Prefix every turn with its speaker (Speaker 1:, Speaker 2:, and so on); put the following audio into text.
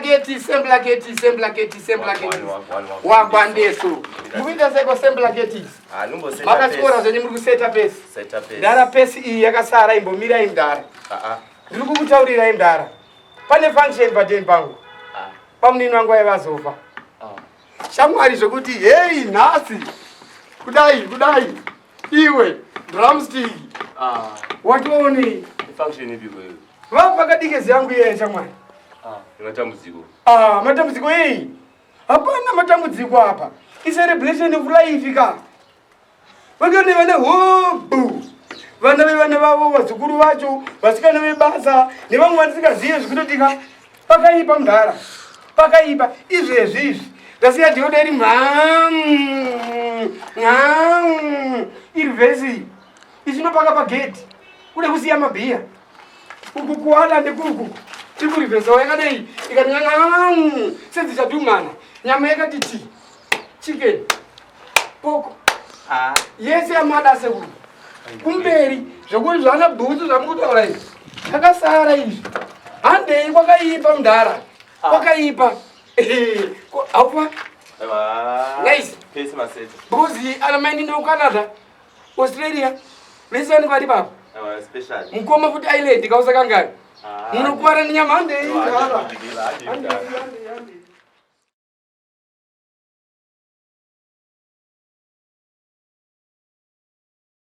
Speaker 1: Semblaketi, semblaketi, semblaketi, semblaketi. Wagwandesu. Mukuita seko semblaketi.
Speaker 2: Ah,
Speaker 1: Makatyora zvenyu muri kuseta pesi. Ndara pesi iyi yakasara imbomirai mdara.
Speaker 2: Ah, ah.
Speaker 1: Ndiri kukutaurirai mdara. Pane function padeni pangu. Pamunini wangu aiva azofa. Shamwari zvekuti hei nhasi kudai kudai iwe drumstick. Watoonei?
Speaker 2: Function ipi kweyo?
Speaker 1: Vapakadikezi yangu iye shamwari.
Speaker 2: Matambudziko.
Speaker 1: Ah, matambudziko ei. Hapana matambudziko apa. I celebration of life ka. Vakane vane hobu. Vana vevana vavo, vazukuru vacho, vasikana vebasa nevamwe vandisingazive zvekutotika. Pakaipa mudhara. Pakaipa izvezvi izvi. Ndasiya dioda iri mham. Mham. Iri vhesi. Ichinopaka pagedhi. Kuda kusiya mabhiya. Uku kuwada ndekuku. Tikurivhesawo yakadai ikati sedzichadhumana. Nyama yakati ti. Chicken. Poko.
Speaker 2: Ah.
Speaker 1: Yese yamada sekuru. Kumberi zvekuti zvana bhutsu zvamukutaura izvi. Zvakasara izvi. Handei kwakaipa mudhara. Kwakaipa. Haupa? Nice.
Speaker 2: Pesi maseta.
Speaker 1: Because ana mai ndino Canada, Australia, vese vanenge vari ipapo.
Speaker 2: Aiwa, special.
Speaker 1: Mukoma futi island kausakangani.
Speaker 2: Ah.
Speaker 1: Munokuvara nenyama handei.
Speaker 2: Aiwa,
Speaker 1: mudhara.
Speaker 2: handei, handei,
Speaker 1: Handei,
Speaker 2: handei.
Speaker 1: handei.